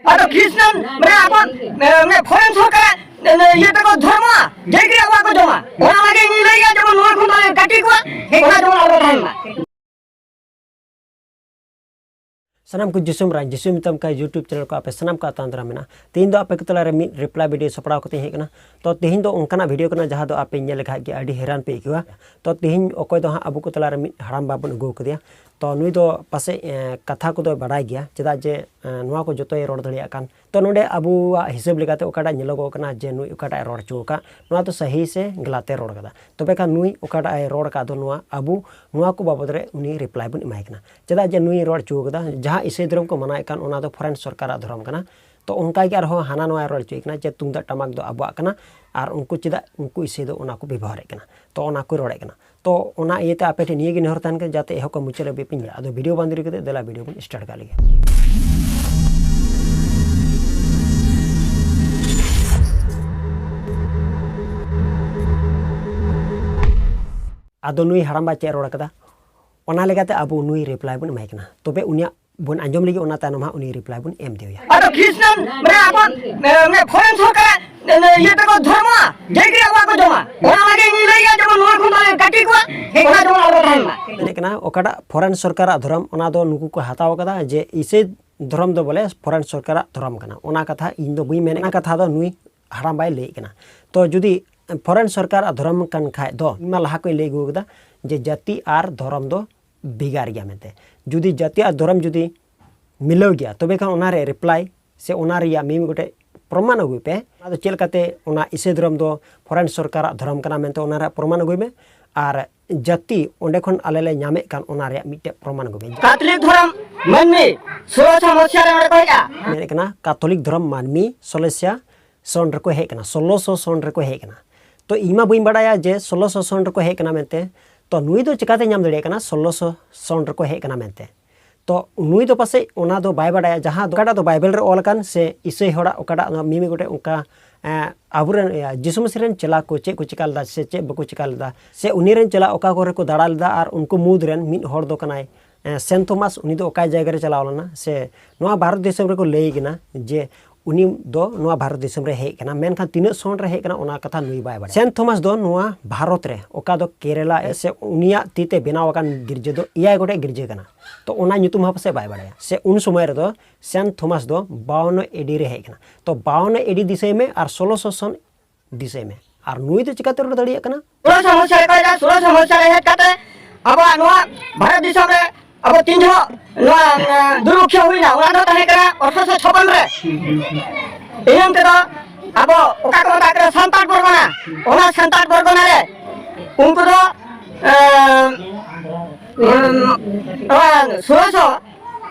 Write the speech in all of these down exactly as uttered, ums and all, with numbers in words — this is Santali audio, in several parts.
ᱟᱫᱚ ᱠᱷᱨᱤᱥᱴᱟᱱ ᱢᱟᱱᱮ ᱟᱵᱚ ᱢᱟᱱᱮ ᱯᱷᱚᱨᱮᱱ ᱥᱚᱨᱠᱟᱨᱟᱜ ᱤᱭᱟᱹ ᱛᱮᱠᱚ ᱫᱷᱚᱨᱢᱚᱜᱼᱟ, ᱡᱮ ᱜᱮ ᱟᱵᱚᱣᱟᱜ ᱠᱚ ᱡᱚᱢᱟ᱾ ᱚᱱᱟ ᱞᱟᱹᱜᱤᱫ ᱤᱧ ᱞᱟᱹᱭᱟ ᱡᱮᱢᱚᱱ ᱱᱚᱣᱟ ᱠᱷᱚᱱ ᱫᱚ ᱠᱟᱹᱴᱤᱡ ᱠᱚᱣᱟ, ᱚᱱᱟ ᱡᱮᱢᱚᱱ ᱟᱞᱚ ᱛᱟᱦᱮᱱ ᱢᱟ᱾ ᱥᱟᱱᱟᱢ ᱠᱚ ᱡᱤᱥᱩᱢ ᱨᱟᱭ ᱡᱤᱥᱩ ᱢᱮᱛᱟᱢ ᱠᱟᱭ YouTube ᱪᱮᱱᱮᱞ ᱠᱚ ᱟᱯᱮ ᱥᱟᱱᱟᱢ ᱠᱚ ᱟᱛᱟᱝ ᱫᱟᱨᱟᱢ ᱢᱮᱱᱟᱜᱼᱟ᱾ ᱛᱮᱦᱮᱧ ᱫᱚ ᱟᱯᱮ ᱠᱚ ᱛᱟᱞᱟᱨᱮ ᱢᱤᱫ ᱨᱤᱯᱞᱟᱭ ᱵᱷᱤᱰᱤᱭᱳ ᱥᱟᱯᱲᱟᱣ ᱠᱟᱛᱮ ᱤᱧ ᱦᱮᱡ ᱟᱠᱟᱱᱟ᱾ ᱛᱚ ᱛᱮᱦᱮᱧ ᱫᱚ ᱚᱱᱠᱟᱱᱟᱜ ᱵᱷᱤᱰᱤᱭᱳ ᱠᱟᱱᱟ ᱡᱟᱦᱟᱸ ᱫᱚ ᱟᱯᱮ ᱧᱮᱞ ᱞᱮᱠᱷᱟᱡ ᱜᱮ ᱟᱹᱰᱤ ᱦᱮᱨᱟᱱ ᱯᱮ ᱟᱹᱭᱠᱟᱹᱣᱟ᱾ ᱛᱚ ᱛᱮᱦᱮᱧ ᱚᱠᱚᱭ ᱫᱚ ᱦᱟᱸᱜ ᱟᱵᱚ ᱠᱚ ᱛᱟᱞᱟᱨᱮ ᱢᱤᱫ ᱦᱟᱲᱟᱢ ᱵᱟ ᱵᱚᱱ ᱟᱹᱜᱩ ᱟᱠᱟᱫᱮᱭᱟ᱾ ᱛᱚ ᱱᱩᱭ ᱫᱚ ᱯᱟᱥᱮᱡ ᱮ, ᱠᱟᱛᱷᱟ ᱠᱚᱫᱚᱭ ᱵᱟᱰᱟᱭ ᱜᱮᱭᱟ, ᱪᱮᱫᱟᱜ ᱡᱮ ᱮ, ᱱᱚᱣᱟ ᱠᱚ ᱡᱚᱛᱚᱭ ᱨᱚᱲ ᱫᱟᱲᱮᱭᱟᱜ ᱠᱟᱱ᱾ ᱛᱚ ᱱᱚᱰᱮ ᱟᱵᱚᱣᱟᱜ ᱦᱤᱥᱟᱹᱵ ᱞᱮᱠᱟᱛᱮ ᱚᱠᱟᱴᱟᱜ ᱧᱮᱞᱚᱜᱚᱜ ᱠᱟᱱᱟ ᱡᱮ ᱱᱩᱭ ᱚᱠᱟᱴᱟᱜ ᱮ ᱨᱚᱲ ᱦᱚᱪᱚ ᱟᱠᱟᱫ, ᱱᱚᱣᱟ ᱫᱚ ᱥᱟᱹᱦᱤ ᱥᱮ ᱜᱟᱞᱟᱛ ᱮ ᱨᱚᱲ ᱠᱟᱫᱟ᱾ ᱛᱚᱵᱮ ᱠᱷᱟᱱ ᱱᱩᱭ ᱚᱠᱟᱴᱟᱜ ᱮ ᱨᱚᱲ ᱟᱠᱟᱫ ᱫᱚ ᱱᱚᱣᱟ ᱟᱵᱚ ᱱᱚᱣᱟ ᱠᱚ ᱵᱟᱵᱚᱫ ᱨᱮ ᱩᱱᱤ ᱨᱤᱯᱞᱟᱭ ᱵᱚᱱ ᱮᱢᱟᱭ ᱠᱟᱱᱟ᱾ ᱪᱮᱫᱟᱜ ᱡᱮ ᱱᱩᱭ ᱨᱚᱲ ᱦᱚᱪᱚ ᱠᱟᱫᱟ, ᱡᱟᱦᱟᱸ ᱤᱥᱟᱹᱭ ᱫᱷᱚᱨᱚᱢ ᱠᱚ ᱢᱟᱱᱟᱣᱮᱫ ᱠᱟᱱ ᱚᱱᱟ ᱫᱚ ᱯᱷᱚᱨᱮᱱ ᱥᱚᱨᱠᱟᱨᱟᱜ ᱫᱷᱚᱨᱚᱢ ᱠᱟᱱᱟ᱾ ᱛᱚ ᱚᱱᱠᱟ ᱜᱮ ᱟᱨᱦᱚᱸ ᱦᱟᱱᱟ ᱱᱚᱣᱟᱭ ᱨᱚᱲ ᱦᱚᱪᱚᱭᱮᱫ ᱠᱟᱱᱟ ᱡᱮ ᱛᱩᱢᱫᱟᱜ ᱴᱟᱢᱟᱠ ᱫᱚ ᱟᱵᱚᱣᱟᱜ ᱠᱟᱱᱟ ᱟᱨ ᱩᱱᱠᱩ ᱪᱮᱫᱟᱜ ᱩᱱᱠᱩ ᱤᱥᱟᱹᱭ ᱫᱚ ᱚᱱᱟ ᱠᱚ ᱵᱮᱵᱚᱦᱟᱨᱮᱫ ᱠᱟᱱᱟ᱾ ᱛᱚ ᱚᱱᱟ ᱠᱚᱭ ᱨᱚᱲᱮᱫ ᱠᱟᱱᱟ᱾ ᱛᱚ ᱚᱱᱟ ᱤᱭᱟᱹᱛᱮ ᱟᱯᱮ ᱴᱷᱮᱱ ᱱᱤᱭᱟᱹ ᱜᱮ ᱱᱮᱦᱚᱨ ᱛᱟᱦᱮᱱ ᱠᱟᱱᱟ ᱡᱟᱛᱮ ᱮᱦᱚᱵ ᱠᱷᱚᱱ ᱢᱩᱪᱟᱹᱫ ᱦᱟᱹᱵᱤᱡ ᱯᱮ ᱧᱮᱞᱟ᱾ ᱟᱫᱚ ᱵᱷᱤᱰᱤᱭᱳ ᱵᱟᱝ ᱫᱮᱨᱤ ᱠᱟᱛᱮ ᱫᱮᱞᱟ ᱵᱷᱤᱰᱤᱭᱳ ᱵᱚᱱ ᱥᱴᱟᱨᱴ ᱠᱟᱜ ᱞᱮᱜᱮ᱾ ᱟᱫᱚ ᱱᱩᱭ ᱦᱟᱲᱟᱢᱵᱟ ᱪᱮᱫ ᱮ ᱨᱚᱲ ᱠᱟᱫᱟ, ᱚᱱᱟ ᱞᱮᱠᱟᱛᱮ ᱟᱵᱚ ᱱᱩᱭ ᱨᱤᱯᱞᱟᱭ ᱵᱚᱱ ᱮᱢᱟᱭ ᱠᱟᱱᱟ᱾ ᱛᱚᱵᱮ ᱩᱱᱤᱭᱟᱜ ᱵᱚᱱ ᱟᱸᱡᱚᱢ ᱞᱮᱜᱮ, ᱚᱱᱟ ᱛᱟᱭᱱᱚᱢ ᱦᱟᱸᱜ ᱩᱱᱤ ᱨᱤᱯᱞᱟᱭ ᱵᱚᱱ ᱮᱢ ᱤᱫᱤᱭᱟ᱾ ᱟᱫᱚ ᱠᱷᱨᱤᱥᱴᱟᱱ ᱢᱟᱱᱮ ᱟᱵᱚ ᱢᱟᱱᱮ ᱯᱷᱚᱨᱮᱱ ᱥᱚᱨᱠᱟᱨᱟᱜ ᱤᱭᱟᱹ ᱛᱮᱠᱚ ᱫᱷᱚᱨᱢᱚ ᱡᱮ ᱜᱮ ᱟᱵᱚᱣᱟᱜ ᱠᱚ ᱡᱚᱢᱟ᱾ ᱚᱱᱟ ᱞᱟᱹᱜᱤᱫ ᱤᱧ ᱞᱟᱹᱭᱟ ᱡᱮᱢᱚᱱ ᱱᱚᱣᱟ ᱠᱷᱚᱱ ᱫᱚ ᱠᱟᱹᱴᱤᱡ ᱠᱚᱣᱟ, ᱚᱱᱟ ᱡᱮᱢᱚᱱ ᱟᱞᱚ ᱛᱟᱦᱮᱱ ᱢᱟ᱾ ᱢᱮᱱᱮᱫ ᱠᱟᱱᱟ ᱚᱠᱟᱴᱟᱜ ᱯᱷᱚᱨᱮᱱ ᱥᱚᱨᱠᱟᱨᱟᱜ ᱫᱷᱚᱨᱚᱢ, ᱚᱱᱟ ᱫᱚ ᱱᱩᱠᱩ ᱠᱚ ᱦᱟᱛᱟᱣ ᱠᱟᱫᱟ ᱡᱮ ᱤᱥᱟᱹᱭ ᱫᱷᱚᱨᱚᱢ ᱫᱚ ᱵᱚᱞᱮ ᱯᱷᱚᱨᱮᱱ ᱥᱚᱨᱠᱟᱨᱟᱜ ᱫᱷᱚᱨᱚᱢ ᱠᱟᱱᱟ᱾ ᱚᱱᱟ ᱠᱟᱛᱷᱟ ᱤᱧ ᱫᱚ ᱵᱟᱹᱧ ᱢᱮᱱᱮᱫ, ᱚᱱᱟ ᱠᱟᱛᱷᱟ ᱫᱚ ᱱᱩᱭ ᱦᱟᱲᱟᱢ ᱵᱟᱭ ᱞᱟᱹᱭᱮᱫ ᱠᱟᱱᱟ᱾ ᱛᱚ ᱡᱩᱫᱤ ᱯᱷᱚᱨᱮᱱ ᱥᱚᱨᱠᱟᱨᱟᱜ ᱫᱷᱚᱨᱚᱢ ᱠᱟᱱ ᱠᱷᱟᱡ ᱫᱚ, ᱤᱧ ᱢᱟ ᱞᱟᱦᱟ ᱠᱷᱚᱡ ᱞᱟᱹᱭ ᱟᱹᱜᱩ ᱠᱟᱫᱟ ᱡᱮ ᱡᱟᱹᱛᱤ ᱟᱨ ᱫᱷᱚᱨᱚᱢ ᱫᱚ ᱵᱷᱮᱜᱟᱨ ᱜᱮᱭᱟ ᱢᱮᱱᱛᱮ᱾ ᱡᱩᱫᱤ ᱡᱟᱹᱛᱤ ᱟᱨ ᱫᱷᱚᱨᱚᱢ ᱡᱩᱫᱤ ᱢᱤᱞᱟᱹᱣ ᱜᱮᱭᱟ, ᱛᱚᱵᱮ ᱠᱷᱟᱱ ᱚᱱᱟ ᱨᱮ ᱨᱤᱯᱞᱟᱭ ᱥᱮ ᱚᱱᱟ ᱨᱮᱭᱟᱜ ᱢᱤᱢᱤᱫ ᱜᱚᱴᱮᱡ ᱯᱨᱚᱢᱟᱱ ᱟᱹᱜᱩᱭ ᱯᱮ᱾ ᱚᱱᱟ ᱫᱚ ᱪᱮᱫ ᱞᱮᱠᱟᱛᱮ ᱚᱱᱟ ᱤᱥᱟᱹᱭ ᱫᱷᱚᱨᱚᱢ ᱫᱚ ᱯᱷᱚᱨᱮᱱ ᱥᱚᱨᱠᱟᱨᱟᱜ ᱫᱷᱚᱨᱚᱢ ᱠᱟᱱᱟ ᱢᱮᱱᱛᱮ ᱚᱱᱟ ᱨᱮᱭᱟᱜ ᱯᱨᱚᱢᱟᱱ ᱟᱹᱜᱩᱭ ᱢᱮ᱾ ᱟᱨ ᱡᱟᱹᱛᱤ ᱚᱸᱰᱮ ᱠᱷᱚᱱ ᱟᱞᱮ ᱞᱮ ᱧᱟᱢᱮᱫ ᱠᱟᱱ ᱚᱱᱟ ᱨᱮᱭᱟᱜ ᱢᱤᱫᱴᱮᱡ ᱯᱨᱚᱢᱟᱱ ᱟᱹᱜᱩᱭ ᱢᱮ᱾ ᱠᱟᱛᱷᱚᱞᱤᱠ ᱫᱷᱚᱨᱚᱢ ᱢᱟᱹᱱᱢᱤ ᱥᱳᱞᱳᱥᱚ ᱢᱚᱥᱤᱦᱟ ᱨᱮ ᱚᱸᱰᱮ ᱠᱚ ᱦᱮᱡᱼᱟ᱾ ᱢᱮᱱᱮᱫ ᱠᱟᱱᱟ ᱠᱟᱛᱷᱚᱞᱤᱠ ᱫᱷᱚᱨᱚᱢ ᱢᱟᱹᱱᱢᱤ ᱥᱳᱞᱳᱥᱤᱭᱟ ᱥᱚᱱ ᱨᱮᱠᱚ ᱦᱮᱡ ᱠᱟᱱᱟ, ᱥᱳᱞᱳᱥᱚ ᱥᱚᱱ ᱨᱮᱠᱚ ᱦᱮᱡ ᱠᱟᱱᱟ᱾ ᱛᱚ ᱤᱧ ᱢᱟ ᱵᱟᱹᱧ ᱵᱟᱰᱟᱭᱟ ᱡᱮ ᱥᱳᱞᱳᱥᱚ ᱥᱚᱱ ᱨᱮᱠᱚ ᱦᱮᱡ ᱠᱟᱱᱟ ᱢᱮᱱᱛᱮ᱾ ᱛᱚ ᱱᱩᱭ ᱫᱚ ᱪᱤᱠᱟᱛᱮ ᱧᱟᱢ ᱫᱟᱲᱮᱭᱟᱜ ᱠᱟᱱᱟ ᱥᱳᱞᱳᱥᱚ ᱥᱚᱱ ᱨᱮᱠᱚ ᱦᱮᱡ ᱠᱟᱱᱟ ᱢᱮᱱᱛᱮ? ᱛᱚ ᱱᱩᱭ ᱫᱚ ᱯᱟᱥᱮᱡ ᱚᱱᱟ ᱫᱚ ᱵᱟᱭ ᱵᱟᱰᱟᱭᱟ, ᱡᱟᱦᱟᱸ ᱫᱚ ᱚᱠᱟᱴᱟᱜ ᱫᱚ ᱵᱟᱭᱵᱮᱞ ᱨᱮ ᱚᱞ ᱟᱠᱟᱱ ᱥᱮ ᱤᱥᱟᱹᱭ ᱦᱚᱲᱟᱜ ᱚᱠᱟᱴᱟᱜ ᱚᱱᱟ ᱢᱤᱢᱤᱫ ᱜᱚᱴᱮᱡ ᱚᱱᱠᱟ, ᱮᱸ, ᱟᱵᱚᱨᱮᱱ, ᱤᱭᱟᱹ, ᱡᱤᱥᱩ ᱢᱟᱹᱥᱤ ᱨᱮᱱ ᱪᱮᱞᱟ ᱠᱚ ᱪᱮᱫ ᱠᱚ ᱪᱤᱠᱟ ᱞᱮᱫᱟ ᱥᱮ ᱪᱮᱫ ᱵᱟᱠᱚ ᱪᱤᱠᱟ ᱞᱮᱫᱟ, ᱥᱮ ᱩᱱᱤ ᱨᱮᱱ ᱪᱮᱞᱟ ᱚᱠᱟ ᱠᱚᱨᱮ ᱠᱚ ᱫᱟᱬᱟ ᱞᱮᱫᱟ ᱟᱨ ᱩᱱᱠᱩ ᱢᱩᱫᱽ ᱨᱮᱱ ᱢᱤᱫ ᱦᱚᱲ ᱫᱚ ᱠᱟᱱᱟᱭ ᱥᱮᱱ ᱛᱷᱚᱢᱟᱥ ᱩᱱᱤ ᱫᱚ ᱚᱠᱟ ᱡᱟᱭᱜᱟ ᱨᱮ ᱪᱟᱞᱟᱣ ᱞᱮᱱᱟ, ᱥᱮ ᱱᱚᱣᱟ ᱵᱷᱟᱨᱚᱛ ᱫᱤᱥᱚᱢ ᱨᱮᱠᱚ ᱞᱟᱹᱭ ᱠᱟᱱᱟ ᱡᱮ ᱩᱱᱤ ᱫᱚ ᱱᱚᱣᱟ ᱵᱷᱟᱨᱚᱛ ᱫᱤᱥᱚᱢ ᱨᱮ ᱦᱮᱡ ᱠᱟᱱᱟ, ᱢᱮᱱᱠᱷᱟᱱ ᱛᱤᱱᱟᱹᱜ ᱥᱚᱱ ᱨᱮ ᱦᱮᱡ ᱠᱟᱱᱟ ᱚᱱᱟ ᱠᱟᱛᱷᱟ ᱱᱩᱭ ᱵᱟᱭ ᱵᱟᱲᱟᱭᱟ᱾ ᱥᱮᱱ ᱛᱷᱚᱢᱟᱥ ᱫᱚ ᱱᱚᱣᱟ ᱵᱷᱟᱨᱚᱛ ᱨᱮ ᱚᱠᱟ ᱫᱚ ᱠᱮᱨᱮᱞᱟ ᱥᱮ ᱩᱱᱤᱭᱟᱜ ᱛᱤ ᱛᱮ ᱵᱮᱱᱟᱣ ᱟᱠᱟᱱ ᱜᱤᱨᱡᱟᱹ ᱫᱚ ᱮᱭᱟᱭ ᱜᱚᱴᱮᱡ ᱜᱤᱨᱡᱟᱹ ᱠᱟᱱᱟ, ᱛᱚ ᱚᱱᱟ ᱧᱩᱛᱩᱢ ᱦᱚᱸ ᱯᱟᱥᱮᱡ ᱵᱟᱭ ᱵᱟᱲᱟᱭᱟ᱾ ᱥᱮ ᱩᱱ ᱥᱚᱢᱚᱭ ᱨᱮᱫᱚ ᱥᱮᱱ ᱛᱷᱚᱢᱟᱥ ᱫᱚ ᱵᱟᱣᱟᱱᱱᱚ ᱮᱰᱤ ᱨᱮ ᱦᱮᱡ ᱠᱟᱱᱟ᱾ ᱛᱚ ᱵᱟᱣᱟᱱᱱᱚ ᱮᱰᱤ ᱫᱤᱥᱟᱹᱭ ᱢᱮ ᱟᱨ ᱥᱳᱞᱳᱥᱚ ᱥᱚᱱ ᱫᱤᱥᱟᱹᱭ ᱢᱮ᱾ ᱟᱨ ᱱᱩᱭ ᱫᱚ ᱪᱤᱠᱟᱛᱮ ᱨᱚᱲ ᱫᱟᱲᱮᱭᱟᱜ ᱠᱟᱱᱟ? ᱥᱳᱞᱳᱥᱚ ᱢᱚᱥᱤᱦᱟ ᱨᱮ ᱠᱚ ᱦᱮᱡ ᱮᱱᱟ, ᱥᱳᱞᱳᱥᱚ ᱢᱚᱥᱤᱦᱟ ᱨᱮ ᱦᱮᱡ ᱠᱟᱛᱮ ᱟᱵᱚᱣᱟᱜ ᱱᱚᱣᱟ ᱵᱷᱟᱨᱚᱛ ᱫᱤᱥᱚᱢ ᱨᱮ ᱟᱵᱚ ᱛᱤᱱ ᱡᱚᱦᱚᱜ ᱱᱚᱣᱟ, ᱮᱸ, ᱫᱩᱨᱵᱷᱤᱠᱠᱷᱚ ᱦᱩᱭᱱᱟ, ᱚᱱᱟ ᱫᱚ ᱛᱟᱦᱮᱸ ᱠᱟᱱᱟ ᱟᱴᱷᱨᱚᱥᱚ ᱪᱷᱚᱯᱚᱱ ᱨᱮ᱾ ᱤᱱᱟᱹ ᱛᱮᱫᱚ ᱟᱵᱚ ᱚᱠᱟ ᱠᱚ ᱢᱮᱛᱟᱜ ᱠᱟᱱᱟ ᱥᱟᱱᱛᱟᱲ ᱯᱚᱨᱜᱚᱱᱟ, ᱚᱱᱟ ᱥᱟᱱᱛᱟᱲ ᱯᱚᱨᱜᱚᱱᱟ ᱨᱮ ᱩᱱᱠᱩ ᱫᱚ, ᱮᱸ, ᱮᱸ, ᱱᱚᱣᱟ ᱥᱳᱞᱳᱥᱚ,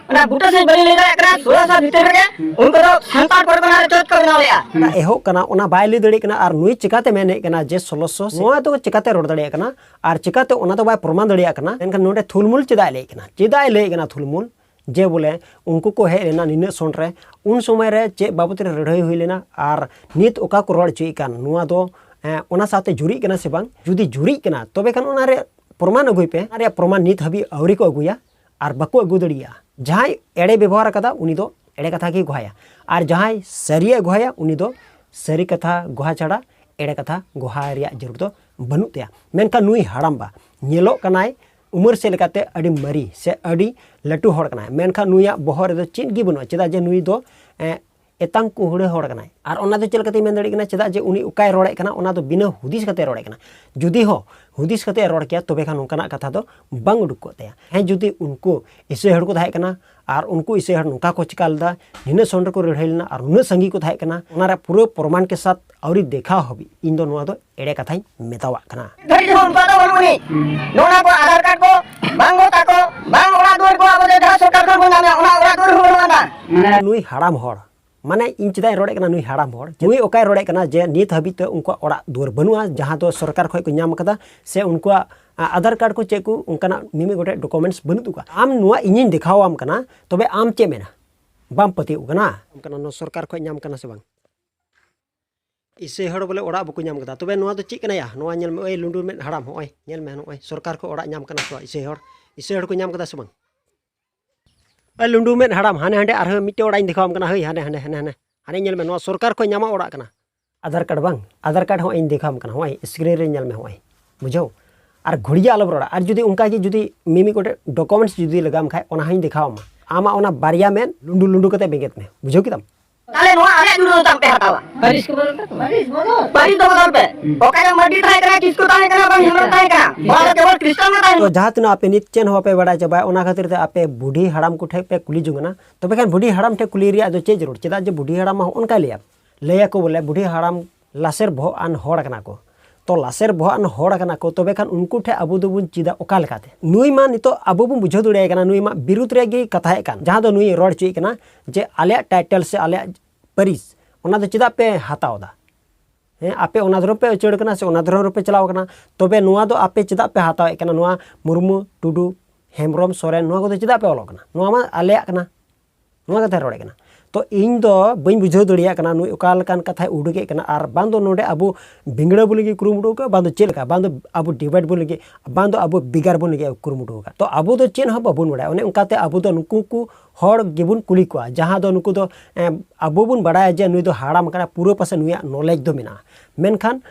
ᱚᱱᱟ ᱵᱩᱴᱟᱹ ᱥᱟᱺᱦᱤᱡ ᱵᱟᱹᱞᱤᱧ ᱞᱟᱹᱭ ᱫᱟᱲᱮᱭᱟᱜ ᱠᱟᱱᱟ, ᱥᱳᱞᱳᱥᱚ ᱵᱷᱤᱛᱤᱨ ᱨᱮᱜᱮ ᱩᱱᱠᱩ ᱫᱚ ᱥᱟᱱᱛᱟᱲ ᱯᱚᱨᱜᱚᱱᱟ ᱨᱮ ᱪᱚᱨᱪ ᱠᱚ ᱵᱮᱱᱟᱣ ᱞᱮᱫᱼᱟ᱾ ᱮᱦᱚᱵ ᱠᱟᱱᱟ, ᱚᱱᱟ ᱵᱟᱭ ᱞᱟᱹᱭ ᱫᱟᱲᱮᱭᱟᱜ ᱠᱟᱱᱟ᱾ ᱟᱨ ᱱᱩᱭ ᱪᱤᱠᱟᱛᱮ ᱢᱮᱱᱮᱫ ᱠᱟᱱᱟ ᱡᱮ ᱥᱳᱞᱳᱥᱚ, ᱱᱚᱣᱟ ᱫᱚ ᱪᱤᱠᱟᱛᱮ ᱨᱚᱲ ᱫᱟᱲᱮᱭᱟᱜ ᱠᱟᱱᱟ ᱟᱨ ᱪᱤᱠᱟᱛᱮ ᱚᱱᱟ ᱫᱚ ᱵᱟᱭ ᱯᱨᱚᱢᱟᱱ ᱫᱟᱲᱮᱭᱟᱜ ᱠᱟᱱᱟ? ᱮᱱᱠᱷᱟᱱ ᱱᱚᱰᱮ ᱛᱷᱩᱞᱢᱩᱞ ᱪᱮᱫᱟᱜ ᱮ ᱞᱟᱹᱭᱮᱫ ᱠᱟᱱᱟ? ᱪᱮᱫᱟᱜ ᱮ ᱞᱟᱹᱭᱮᱫ ᱠᱟᱱᱟ ᱛᱷᱩᱞᱢᱩᱞ? ᱡᱮ ᱵᱚᱞᱮ ᱩᱱᱠᱩ ᱠᱚ ᱦᱮᱡ ᱞᱮᱱᱟ ᱱᱤᱱᱟᱹᱜ ᱥᱚᱱ ᱨᱮ, ᱩᱱ ᱥᱚᱢᱚᱭ ᱨᱮ ᱪᱮᱫ ᱵᱟᱵᱚᱛ ᱨᱮ ᱞᱟᱹᱲᱦᱟᱹᱭ ᱦᱩᱭ ᱞᱮᱱᱟ ᱟᱨ ᱱᱤᱛ ᱚᱠᱟ ᱠᱚ ᱨᱚᱲ ᱦᱚᱪᱚᱭᱮᱫ ᱠᱟᱱ, ᱱᱚᱣᱟ ᱫᱚ, ᱮᱸ, ᱚᱱᱟ ᱥᱟᱶᱛᱮ ᱡᱩᱨᱤᱜ ᱠᱟᱱᱟ ᱥᱮ ᱵᱟᱝ? ᱡᱩᱫᱤ ᱡᱩᱨᱤᱜ ᱠᱟᱱᱟ, ᱛᱚᱵᱮ ᱠᱷᱟᱱ ᱚᱱᱟ ᱨᱮᱭᱟᱜ ᱯᱨᱚᱢᱟᱱ ᱟᱹᱜᱩᱭ ᱯᱮ᱾ ᱚᱱᱟ ᱨᱮᱭᱟᱜ ᱯᱨᱚᱢᱟᱱ ᱱᱤᱛ ᱦᱟᱹᱵᱤᱡ ᱟᱹᱣᱨᱤ ᱠᱚ ᱟᱹᱜᱩᱭᱟ ᱟᱨ ᱵᱟᱠᱚ ᱟᱹᱜᱩ ᱫᱟᱲᱮᱭᱟᱜᱼᱟ᱾ ᱡᱟᱦᱟᱸᱭ ᱮᱲᱮ ᱵᱮᱵᱚᱦᱟᱨ ᱟᱠᱟᱫᱟ, ᱩᱱᱤ ᱫᱚ ᱮᱲᱮ ᱠᱟᱛᱷᱟ ᱜᱮᱭ ᱜᱚᱦᱟᱭᱟ, ᱟᱨ ᱡᱟᱦᱟᱸᱭ ᱥᱟᱹᱨᱤᱭᱟᱜ ᱜᱚᱦᱟᱭᱟ, ᱩᱱᱤ ᱫᱚ ᱥᱟᱹᱨᱤ ᱠᱟᱛᱷᱟ ᱜᱚᱦᱟ ᱪᱷᱟᱲᱟ ᱮᱲᱮ ᱠᱟᱛᱷᱟ ᱜᱚᱦᱟ ᱨᱮᱭᱟᱜ ᱡᱟᱹᱨᱩᱲ ᱫᱚ ᱵᱟᱹᱱᱩᱜ ᱛᱟᱭᱟ᱾ ᱢᱮᱱᱠᱷᱟᱱ ᱱᱩᱭ ᱦᱟᱲᱟᱢᱵᱟ ᱧᱮᱞᱚᱜ ᱠᱟᱱᱟᱭ ᱩᱢᱮᱨ ᱥᱮᱫ ᱞᱮᱠᱟᱛᱮ ᱟᱹᱰᱤ ᱢᱟᱨᱮ ᱥᱮ ᱟᱹᱰᱤ ᱞᱟᱹᱴᱩ ᱦᱚᱲ ᱠᱟᱱᱟᱭ, ᱢᱮᱱᱠᱷᱟᱱ ᱱᱩᱭᱟᱜ ᱵᱚᱦᱚᱜ ᱨᱮᱫᱚ ᱪᱮᱫ ᱜᱮ ᱵᱟᱹᱱᱩᱜᱼᱟ, ᱪᱮᱫᱟᱜ ᱡᱮ ᱱᱩᱭ ᱫᱚ, ᱮᱸ, ᱮᱛᱟᱝ ᱠᱩᱦᱲᱟᱹ ᱦᱚᱲ ᱠᱟᱱᱟᱭ᱾ ᱟᱨ ᱚᱱᱟ ᱫᱚ ᱪᱮᱫ ᱞᱮᱠᱟᱛᱮᱧ ᱢᱮᱱ ᱫᱟᱲᱮᱭᱟᱜ ᱠᱟᱱᱟ? ᱪᱮᱫᱟᱜ ᱡᱮ ᱩᱱᱤ ᱚᱠᱟᱭ ᱨᱚᱲᱮᱫ ᱠᱟᱱᱟ, ᱚᱱᱟ ᱫᱚ ᱵᱤᱱᱟᱹ ᱦᱩᱫᱤᱥ ᱠᱟᱛᱮ ᱨᱚᱲᱮᱫ ᱠᱟᱱᱟ᱾ ᱡᱩᱫᱤ ᱦᱚᱸ ᱦᱩᱫᱤᱥ ᱠᱟᱛᱮ ᱨᱚᱲ ᱠᱮᱭᱟ, ᱛᱚᱵᱮ ᱠᱷᱟᱱ ᱱᱚᱝᱠᱟᱱᱟᱜ ᱠᱟᱛᱷᱟ ᱫᱚ ᱵᱟᱝ ᱩᱰᱩᱠ ᱠᱚᱜ ᱛᱟᱭᱟ᱾ ᱦᱮᱸ, ᱡᱩᱫᱤ ᱩᱱᱠᱩ ᱤᱥᱟᱹᱭ ᱦᱚᱲ ᱠᱚ ᱛᱟᱦᱮᱸ ᱠᱟᱱᱟ ᱟᱨ ᱩᱱᱠᱩ ᱤᱥᱟᱹᱭ ᱦᱚᱲ ᱱᱚᱝᱠᱟ ᱠᱚ ᱪᱤᱠᱟ ᱞᱮᱫᱟ, ᱱᱤᱱᱟᱹᱜ ᱥᱚᱱ ᱨᱮᱠᱚ ᱞᱟᱹᱲᱦᱟᱹᱭ ᱞᱮᱱᱟ ᱟᱨ ᱩᱱᱟᱹᱜ ᱥᱟᱸᱜᱮ ᱠᱚ ᱛᱟᱦᱮᱸ ᱠᱟᱱᱟ, ᱚᱱᱟ ᱨᱮᱭᱟᱜ ᱯᱩᱨᱟᱹ ᱯᱨᱚᱢᱟᱱ ᱠᱮ ᱥᱟᱛ ᱟᱹᱣᱨᱤ ᱫᱮᱠᱷᱟᱣ ᱦᱟᱹᱵᱤᱡ ᱤᱧ ᱫᱚ ᱱᱚᱣᱟ ᱫᱚ ᱮᱲᱮ ᱠᱟᱛᱷᱟᱧ ᱢᱮᱛᱟᱣᱟᱜ ᱠᱟᱱᱟ᱾ ᱫᱷᱟᱹᱨᱤᱡ ᱦᱚᱸ ᱩᱱᱠᱩᱣᱟᱜ ᱫᱚ ᱵᱟᱹᱱᱩᱜ ᱟᱹᱱᱤᱡ᱾ ᱱᱚᱜᱼᱚ ᱱᱟ ᱠᱚ ᱟᱫᱷᱟᱨ ᱠᱟᱨᱰ ᱠᱚ ᱵᱟᱝ ᱵᱷᱳᱴ ᱛᱟᱠᱚ, ᱵᱟᱝ ᱚᱲᱟᱜ ᱫᱩᱣᱟᱹᱨ ᱠᱚ ᱟᱵᱚ ᱡᱟᱦᱟᱸ ᱥᱚᱨᱠᱟᱨ ᱠᱷᱚᱱ ᱵᱚᱱ ᱧᱟᱢᱮᱫᱼᱟ, ᱚᱱᱟ ᱚᱲᱟᱜ ᱫᱩᱣᱟᱹᱨ ᱦᱚᱸ ᱵᱟᱹᱱᱩᱜ ᱟᱱᱟ᱾ ᱱᱩᱭ ᱦᱟᱲᱟᱢ ᱦᱚᱲ, ᱢᱟᱱᱮ ᱤᱧ ᱪᱮᱫᱟᱜ ᱤᱧ ᱨᱚᱲᱮᱫ ᱠᱟᱱᱟ ᱱᱩᱭ ᱦᱟᱲᱟᱢ ᱦᱚᱲ? ᱱᱩᱭ ᱚᱠᱟᱭ ᱨᱚᱲᱮᱫ ᱠᱟᱱᱟ ᱡᱮ ᱱᱤᱛ ᱦᱟᱹᱵᱤᱡ ᱛᱮ ᱩᱱᱠᱩᱣᱟᱜ ᱚᱲᱟᱜ ᱫᱩᱣᱟᱹᱨ ᱵᱟᱹᱱᱩᱜᱼᱟ, ᱡᱟᱦᱟᱸ ᱫᱚ ᱥᱚᱨᱠᱟᱨ ᱠᱷᱚᱱ ᱠᱚ ᱧᱟᱢ ᱠᱟᱫᱟ, ᱥᱮ ᱩᱱᱠᱩᱣᱟᱜ, ᱟ, ᱟᱫᱷᱟᱨ ᱠᱟᱨᱰ ᱠᱚ ᱪᱮᱫ ᱠᱚ ᱚᱱᱠᱟᱱᱟᱜ ᱢᱤᱢᱤᱫ ᱜᱚᱴᱮᱡ ᱰᱚᱠᱩᱢᱮᱱᱴᱥ ᱵᱟᱹᱱᱩᱜ ᱛᱟᱠᱚᱣᱟ᱾ ᱟᱢ ᱱᱚᱣᱟ ᱤᱧᱤᱧ ᱫᱮᱠᱷᱟᱣᱟᱢ ᱠᱟᱱᱟ, ᱛᱚᱵᱮ ᱟᱢ ᱪᱮᱫ ᱢᱮᱱᱟ? ᱵᱟᱢ ᱯᱟᱹᱛᱭᱟᱹᱜ ᱠᱟᱱᱟ? ᱟᱢ ᱠᱟᱱᱟ ᱱᱚᱣᱟ ᱥᱚᱨᱠᱟᱨ ᱠᱷᱚᱱ ᱧᱟᱢ ᱠᱟᱱᱟ ᱥᱮ ᱵᱟᱝ? ᱤᱥᱟᱹᱭ ᱦᱚᱲ ᱵᱚᱞᱮ ᱚᱲᱟᱜ ᱵᱟᱠᱚ ᱧᱟᱢ ᱠᱟᱫᱟ᱾ ᱛᱚᱵᱮ ᱱᱚᱣᱟ ᱫᱚ ᱪᱮᱫ ᱠᱟᱱᱟ ᱭᱟ? ᱱᱚᱣᱟ ᱧᱮᱞ ᱢᱮ, ᱳᱭ ᱞᱩᱸᱰᱩ ᱢᱮᱫ ᱦᱟᱲᱟᱢ, ᱦᱚᱸᱜᱼᱚᱭ ᱧᱮᱞ ᱢᱮ, ᱱᱚᱜᱼᱚᱭ ᱥᱚᱨᱠᱟᱨ ᱠᱷᱚᱱ ᱚᱲᱟᱜ ᱧᱟᱢ ᱠᱟᱱᱟ ᱥᱮ ᱵᱟᱝ? ᱤᱥᱟᱹᱭ ᱦᱚᱲ, ᱤᱥᱟᱹᱭ ᱦᱚᱲ ᱠᱚ ᱧᱟᱢ ᱠᱟᱫᱟ ᱥᱮ ᱵᱟᱝ? ᱟᱨ ᱞᱩᱸᱰᱩ ᱢᱮᱫ ᱦᱟᱲᱟᱢ, ᱦᱟᱱᱮ ᱦᱟᱸᱰᱮ ᱟᱨᱦᱚᱸ ᱢᱤᱫᱴᱮᱡ ᱚᱲᱟᱜ ᱤᱧ ᱫᱮᱠᱷᱟᱣᱟᱢ ᱠᱟᱱᱟ᱾ ᱦᱳᱭ, ᱦᱟᱱᱮ, ᱦᱟᱱᱮ, ᱦᱟᱱᱮ, ᱦᱟᱱᱮ, ᱦᱟᱱᱮ ᱧᱮᱞ ᱢᱮ, ᱱᱚᱣᱟ ᱥᱚᱨᱠᱟᱨ ᱠᱷᱚᱱ ᱧᱟᱢᱚᱜ ᱚᱲᱟᱜ ᱠᱟᱱᱟ᱾ ᱟᱫᱷᱟᱨ ᱠᱟᱨᱰ ᱵᱟᱝ, ᱟᱫᱷᱟᱨ ᱠᱟᱨᱰ ᱦᱚᱸ ᱤᱧ ᱫᱮᱠᱷᱟᱣᱟᱢ ᱠᱟᱱᱟ, ᱦᱚᱸᱜᱼᱚᱭ screen ᱨᱮ ᱧᱮᱞ ᱢᱮ, ᱦᱚᱸᱜᱼᱚᱭ, ᱵᱩᱡᱷᱟᱹᱣ? ᱟᱨ ᱜᱷᱩᱲᱤᱭᱟᱹ ᱟᱞᱚᱢ ᱨᱚᱲᱟ᱾ ᱟᱨ ᱡᱩᱫᱤ ᱚᱱᱠᱟ ᱜᱮ ᱡᱩᱫᱤ ᱢᱤᱢᱤᱫ ᱜᱚᱴᱮᱡ documents ᱡᱩᱫᱤ ᱞᱟᱜᱟᱣᱟᱢ ᱠᱷᱟᱡ, ᱚᱱᱟ ᱦᱚᱸᱧ ᱫᱮᱠᱷᱟᱣᱟᱢᱟ᱾ ᱟᱢᱟᱜ ᱚᱱᱟ ᱵᱟᱨᱭᱟ ᱢᱮᱫ ᱞᱩᱸᱰᱩ ᱞᱩᱸᱰᱩ ᱠᱟᱛᱮ ᱵᱮᱸᱜᱮᱫ ᱢᱮ, ᱵᱩᱡᱷᱟᱹᱣ ᱠᱮᱫᱟᱢ? ᱛᱟᱦᱞᱮ ᱱᱚᱣᱟ ᱟᱞᱮᱭᱟᱜ ᱡᱩᱲᱩ ᱫᱚ ᱛᱟᱢ ᱯᱮ ᱦᱟᱛᱟᱣᱟ᱾ ᱯᱟᱹᱨᱤᱥ ᱠᱚ ᱵᱚᱫᱚᱞ ᱯᱮ᱾ ᱯᱟᱹᱨᱤᱥ ᱫᱚ ᱵᱚᱫᱚᱞ ᱯᱮ᱾ ᱚᱠᱟ ᱨᱮ ᱢᱟᱹᱨᱰᱤ ᱛᱟᱦᱮᱸ ᱠᱟᱱᱟ, ᱠᱤᱥᱠᱩ ᱛᱟᱦᱮᱸ ᱠᱟᱱᱟ, ᱵᱟᱝ ᱦᱮᱢᱵᱨᱚᱢ ᱛᱟᱦᱮᱸ ᱠᱟᱱᱟ? ᱚᱱᱟ ᱫᱚ ᱠᱮᱵᱚᱞ ᱠᱷᱨᱤᱥᱴᱟᱱ ᱜᱮ ᱛᱟᱦᱮᱸ ᱛᱚ ᱞᱮᱱᱟ᱾ ᱡᱟᱦᱟᱸ ᱛᱤᱱᱟᱹᱜ ᱟᱯᱮ ᱱᱤᱛ ᱪᱮᱫ ᱦᱚᱸ ᱵᱟᱯᱮ ᱵᱟᱲᱟᱭ ᱪᱟᱵᱟᱭᱟ, ᱚᱱᱟ ᱠᱷᱟᱹᱛᱤᱨ ᱛᱮ ᱟᱯᱮ ᱵᱩᱰᱷᱤ ᱦᱟᱲᱟᱢ ᱠᱚᱴᱷᱮᱱ ᱯᱮ ᱠᱩᱞᱤ ᱡᱚᱝ ᱠᱟᱱᱟ᱾ ᱛᱚᱵᱮ ᱠᱷᱟᱱ ᱵᱩᱰᱷᱤ ᱦᱟᱲᱟᱢ ᱴᱷᱮᱱ ᱠᱩᱞᱤ ᱨᱮᱭᱟᱜ ᱫᱚ ᱪᱮᱫ ᱡᱟᱹᱨᱩᱲ? ᱪᱮᱫᱟᱜ ᱡᱮ ᱵᱩᱰᱷᱤ ᱦᱟᱲᱟᱢ ᱢᱟ ᱦᱚᱸᱜᱼᱚ ᱱᱚᱝᱠᱟᱭ ᱞᱟᱹᱭᱟ, ᱞᱟᱹᱭᱟᱠᱚ ᱵᱚᱞᱮ ᱵᱩᱰᱷᱤ ᱦᱟᱲᱟᱢ ᱞᱟᱥᱮᱨ ᱵᱚᱦᱚᱜ ᱟᱱ ᱦᱚᱲ ᱠᱟᱱᱟ ᱠᱚ᱾ ᱛᱚ ᱞᱟᱥᱮᱨ ᱵᱚᱦᱚᱜ ᱟᱱ ᱦᱚᱲ ᱠᱟᱱᱟ ᱠᱚ, ᱛᱚᱵᱮ ᱠᱷᱟᱱ ᱩᱱᱠᱩ ᱴᱷᱮᱱ ᱟᱵᱚ ᱫᱚᱵᱚᱱ ᱪᱮᱫᱟ ᱚᱠᱟ ᱞᱮᱠᱟᱛᱮ? ᱱᱩᱭ ᱢᱟ ᱱᱤᱛᱚᱜ ᱟᱵᱚ ᱵᱚᱱ ᱵᱩᱡᱷᱟᱹᱣ ᱫᱟᱲᱮᱭᱟᱭ ᱠᱟᱱᱟ, ᱱᱩᱭ ᱢᱟ ᱵᱤᱨᱩᱫᱽ ᱨᱮᱭᱟᱜ ᱜᱮ ᱠᱟᱛᱷᱟᱭᱮᱫ ᱠᱟᱱ, ᱡᱟᱦᱟᱸ ᱫᱚ ᱱᱩᱭ ᱨᱚᱲ ᱦᱚᱪᱚᱭᱮᱫ ᱠᱟᱱᱟ ᱡᱮ ᱟᱞᱮᱭᱟᱜ title ᱥᱮ ᱟᱞᱮᱭᱟᱜ ᱯᱟᱹᱨᱤᱥ, ᱚᱱᱟ ᱫᱚ ᱪᱮᱫᱟᱜ ᱯᱮ ᱦᱟᱛᱟᱣ ᱮᱫᱟ? ᱦᱮᱸ, ᱟᱯᱮ ᱚᱱᱟ ᱫᱷᱚᱨᱚᱢ ᱯᱮ ᱩᱪᱟᱹᱲ ᱠᱟᱱᱟ ᱥᱮ ᱚᱱᱟ ᱫᱷᱚᱨᱚᱢ ᱨᱮᱯᱮ ᱪᱟᱞᱟᱣ ᱠᱟᱱᱟ, ᱛᱚᱵᱮ ᱱᱚᱣᱟ ᱫᱚ ᱟᱯᱮ ᱪᱮᱫᱟᱜ ᱯᱮ ᱦᱟᱛᱟᱣᱮᱫ ᱠᱟᱱᱟ? ᱱᱚᱣᱟ ᱢᱩᱨᱢᱩ, ᱴᱩᱰᱩ, ᱦᱮᱢᱵᱨᱚᱢ, ᱥᱚᱨᱮᱱ, ᱱᱚᱣᱟ ᱠᱚᱫᱚ ᱪᱮᱫᱟᱜ ᱯᱮ ᱚᱞᱚᱜ ᱠᱟᱱᱟ? ᱱᱚᱣᱟ ᱢᱟ ᱟᱞᱮᱭᱟᱜ ᱠᱟᱱᱟ, ᱱᱚᱣᱟ ᱠᱟᱛᱷᱟᱭ ᱨᱚᱲᱮᱫ ᱠᱟᱱᱟ᱾ ᱛᱚ ᱤᱧ ᱫᱚ ᱵᱟᱹᱧ ᱵᱩᱡᱷᱟᱹᱣ ᱫᱟᱲᱮᱭᱟᱜ ᱠᱟᱱᱟ ᱱᱩᱭ ᱚᱠᱟ ᱞᱮᱠᱟᱱ ᱠᱟᱛᱷᱟᱭ ᱩᱰᱩᱠᱮᱫ ᱠᱟᱱᱟ, ᱟᱨ ᱵᱟᱝ ᱫᱚ ᱱᱚᱰᱮ ᱟᱵᱚ ᱵᱤᱝᱲᱟᱹ ᱵᱚ ᱞᱟᱹᱜᱤᱫ ᱠᱩᱨᱩᱢᱩᱴᱩ ᱟᱠᱟᱫᱟ, ᱵᱟᱝ ᱫᱚ ᱪᱮᱫ ᱞᱮᱠᱟ, ᱵᱟᱝ ᱫᱚ ᱟᱵᱚ divide ᱵᱚ ᱞᱟᱹᱜᱤᱫ, ᱵᱟᱝ ᱫᱚ ᱟᱵᱚ ᱵᱷᱮᱜᱟᱨ ᱵᱚ ᱞᱟᱹᱜᱤᱫ ᱠᱩᱨᱩᱢᱩᱴᱩ ᱟᱠᱟᱫᱟ᱾ ᱛᱚ ᱟᱵᱚ ᱫᱚ ᱪᱮᱫ ᱦᱚᱸ ᱵᱟᱵᱚᱱ ᱵᱟᱲᱟᱭᱟ᱾ ᱚᱱᱮ ᱚᱱᱠᱟᱛᱮ ᱟᱵᱚ ᱫᱚ ᱱᱩᱠᱩ ᱠᱚ ᱦᱚᱲ ᱜᱮᱵᱚᱱ ᱠᱩᱞᱤ ᱠᱚᱣᱟ, ᱡᱟᱦᱟᱸ ᱫᱚ ᱱᱩᱠᱩ ᱫᱚ, ᱮᱸ, ᱟᱵᱚ ᱵᱚᱱ ᱵᱟᱲᱟᱭᱟ ᱡᱮ ᱱᱩᱭ ᱫᱚ ᱦᱟᱲᱟᱢ ᱠᱟᱱᱟ, ᱯᱩᱨᱟᱹ ᱯᱟᱥᱮ ᱱᱩᱭᱟᱜ knowledge ᱫᱚ ᱢᱮᱱᱟᱜᱼᱟ, ᱢᱮᱱᱠᱷᱟᱱ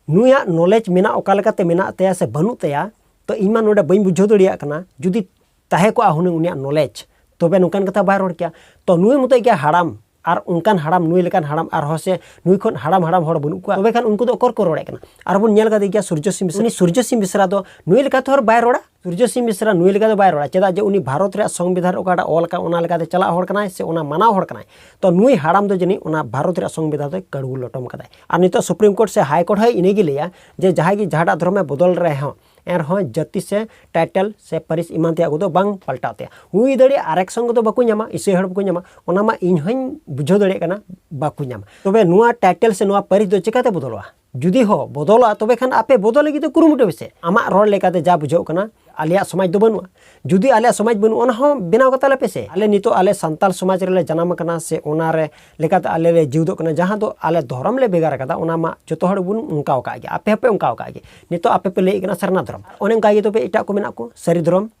ᱱᱩᱭᱟᱜ knowledge ᱢᱮᱱᱟᱜ, ᱚᱠᱟ ᱞᱮᱠᱟᱛᱮ ᱢᱮᱱᱟᱜ ᱛᱟᱭᱟ ᱥᱮ ᱵᱟᱹᱱᱩᱜ ᱛᱟᱭᱟ, ᱛᱚ ᱤᱧ ᱢᱟ ᱱᱚᱰᱮ ᱵᱟᱹᱧ ᱵᱩᱡᱷᱟᱹᱣ ᱫᱟᱲᱮᱭᱟᱜ ᱠᱟᱱᱟ᱾ ᱡᱩᱫᱤ ᱛᱟᱦᱮᱸ ᱠᱚᱜᱼᱟ ᱦᱩᱱᱟᱹᱝ ᱩᱱᱤᱭᱟᱜ knowledge, ᱛᱚᱵᱮ ᱱᱚᱝᱠᱟᱱ ᱠᱟᱛᱷᱟ ᱵᱟᱭ ᱨᱚᱲ ᱠᱮᱭᱟ᱾ ᱛᱚ ᱱᱩᱭ ᱢᱚᱛᱚᱡ ᱜᱮ ᱦᱟᱲᱟᱢ, ᱟᱨ ᱚᱱᱠᱟᱱ ᱦᱟᱲᱟᱢ, ᱱᱩᱭ ᱞᱮᱠᱟᱱ ᱦᱟᱲᱟᱢ ᱟᱨᱦᱚᱸ ᱥᱮ ᱱᱩᱭ ᱠᱷᱚᱱ ᱦᱟᱲᱟᱢ ᱦᱟᱲᱟᱢ ᱦᱚᱲ ᱵᱟᱹᱱᱩᱜ ᱠᱚᱣᱟ, ᱛᱚᱵᱮ ᱠᱷᱟᱱ ᱩᱱᱠᱩ ᱫᱚ ᱚᱠᱚᱨ ᱠᱚ ᱨᱚᱲᱮᱫ ᱠᱟᱱᱟ? ᱟᱨ ᱵᱚᱱ ᱧᱮᱞ ᱠᱟᱫᱮ ᱜᱮᱭᱟ ᱥᱩᱨᱡᱚ ᱥᱤᱝ ᱵᱮᱥᱨᱟ᱾ ᱩᱱᱤ ᱥᱩᱨᱡᱚ ᱥᱤᱝ ᱵᱮᱥᱨᱟ ᱫᱚ ᱱᱩᱭ ᱞᱮᱠᱟᱛᱮ ᱦᱚᱲ ᱵᱟᱭ ᱨᱚᱲᱟ᱾ ᱥᱩᱨᱡᱚ ᱥᱤᱝ ᱵᱮᱥᱨᱟ ᱱᱩᱭ ᱞᱮᱠᱟ ᱫᱚ ᱵᱟᱭ ᱨᱚᱲᱟ, ᱪᱮᱫᱟᱜ ᱡᱮ ᱩᱱᱤ ᱵᱷᱟᱨᱚᱛ ᱨᱮᱭᱟᱜ ᱥᱚᱝᱵᱤᱫᱷᱟᱱ ᱨᱮ ᱚᱠᱟᱴᱟᱜ ᱚᱞ ᱟᱠᱟᱱ, ᱚᱱᱟ ᱞᱮᱠᱟᱛᱮ ᱪᱟᱞᱟᱜ ᱦᱚᱲ ᱠᱟᱱᱟᱭ ᱥᱮ ᱚᱱᱟ ᱢᱟᱱᱟᱣ ᱦᱚᱲ ᱠᱟᱱᱟᱭ᱾ ᱛᱚ ᱱᱩᱭ ᱦᱟᱲᱟᱢ ᱫᱚ ᱡᱟᱹᱱᱤᱡ ᱚᱱᱟ ᱵᱷᱟᱨᱚᱛ ᱨᱮᱭᱟᱜ ᱥᱚᱝᱵᱤᱫᱷᱟᱱ ᱫᱚᱭ ᱠᱟᱹᱲᱩ ᱞᱚᱴᱚᱢ ᱠᱟᱫᱟᱭ᱾ ᱟᱨ ᱱᱤᱛᱚᱜ Supreme Court ᱥᱮ High Court ᱦᱚᱸ ᱤᱱᱟᱹᱜᱮ ᱞᱟᱹᱭᱟ ᱡᱮ ᱡᱟᱦᱟᱸᱭ ᱜᱮ ᱡᱟᱦᱟᱸᱴᱟᱜ ᱫᱷᱚᱨᱚᱢᱮ ᱵᱚᱫᱚᱞ ᱨᱮᱦᱚᱸ, ᱮᱱᱨᱮᱦᱚᱸ ᱡᱟᱹᱛᱤ ᱥᱮ title ᱥᱮ ᱯᱟᱹᱨᱤᱥ ᱮᱢᱟᱱ ᱛᱮᱭᱟᱜ ᱠᱚᱫᱚ ᱵᱟᱝ ᱯᱟᱞᱴᱟᱣ ᱛᱟᱭᱟ᱾ ᱦᱩᱭ ᱫᱟᱲᱮᱭᱟᱜᱼᱟ ᱟᱨᱮᱠ ᱥᱚᱝ ᱠᱚᱫᱚ ᱵᱟᱠᱚ ᱧᱟᱢᱟ, ᱤᱥᱟᱹᱭ ᱦᱚᱲ ᱵᱟᱠᱚ ᱧᱟᱢᱟ, ᱚᱱᱟ ᱢᱟ ᱤᱧ ᱦᱚᱸᱧ ᱵᱩᱡᱷᱟᱹᱣ ᱫᱟᱲᱮᱭᱟᱜ ᱠᱟᱱᱟ, ᱵᱟᱠᱚ ᱧᱟᱢᱟ᱾ ᱛᱚᱵᱮ ᱱᱚᱣᱟ title ᱥᱮ ᱱᱚᱣᱟ ᱯᱟᱹᱨᱤᱥ ᱫᱚ ᱪᱤᱠᱟᱛᱮ ᱵᱚᱫᱚᱞᱚᱜᱼᱟ? ᱡᱩᱫᱤ ᱦᱚᱸ ᱵᱚᱫᱚᱞᱚᱜᱼᱟ, ᱛᱚᱵᱮ ᱠᱷᱟᱱ ᱟᱯᱮ ᱵᱚᱫᱚᱞ ᱞᱟᱹᱜᱤᱫ ᱫᱚ ᱠᱩᱨᱩᱢᱩᱴᱩᱭ ᱯᱮᱥᱮ᱾ ᱟᱢᱟᱜ ᱨᱚᱲ ᱞᱮᱠᱟᱛᱮ ᱡᱟ ᱵᱩᱡᱷᱟᱹᱜ ᱠᱟᱱᱟ, ᱟᱞᱮᱭᱟᱜ ᱥᱚᱢᱟᱡᱽ ᱫᱚ ᱵᱟᱹᱱᱩᱜᱼᱟ᱾ ᱡᱩᱫᱤ ᱟᱞᱮᱭᱟᱜ ᱥᱚᱢᱟᱡᱽ ᱵᱟᱹᱱᱩᱜᱼᱟ, ᱚᱱᱟ ᱦᱚᱸ ᱵᱮᱱᱟᱣ ᱠᱟᱛᱟ ᱞᱮᱯᱮ ᱥᱮ᱾ ᱟᱞᱮ ᱱᱤᱛᱚᱜ ᱟᱞᱮ ᱥᱟᱱᱛᱟᱞ ᱥᱚᱢᱟᱡᱽ ᱨᱮᱞᱮ ᱡᱟᱱᱟᱢ ᱟᱠᱟᱱᱟ ᱥᱮ ᱚᱱᱟ ᱨᱮ ᱞᱮᱠᱟᱛᱮ ᱟᱞᱮ ᱞᱮ ᱡᱤᱣᱮᱫᱚᱜ ᱠᱟᱱᱟ, ᱡᱟᱦᱟᱸ ᱫᱚ ᱟᱞᱮ ᱫᱷᱚᱨᱚᱢ ᱞᱮ ᱵᱷᱮᱜᱟᱨ ᱟᱠᱟᱫᱟ, ᱚᱱᱟ ᱢᱟ ᱡᱚᱛᱚ ᱦᱚᱲ ᱵᱚᱱ ᱚᱱᱠᱟ ᱟᱠᱟᱫ ᱜᱮ, ᱟᱯᱮ ᱦᱚᱸᱯᱮ ᱚᱱᱠᱟ ᱟᱠᱟᱫ ᱜᱮ᱾ ᱱᱤᱛᱚᱜ ᱟᱯᱮ ᱯᱮ ᱞᱟᱹᱭᱮᱫ ᱠᱟᱱᱟ ᱥᱟᱨᱱᱟ ᱫᱷᱚᱨᱚᱢ, ᱚᱱᱮ ᱚᱱᱠᱟ ᱜᱮ ᱛᱚᱵᱮ ᱮᱴᱟᱜ ᱠᱚ ᱢᱮᱱᱟᱜ ᱠᱚ, ᱥᱟᱹᱨᱤ ᱫᱷᱚᱨᱚᱢ,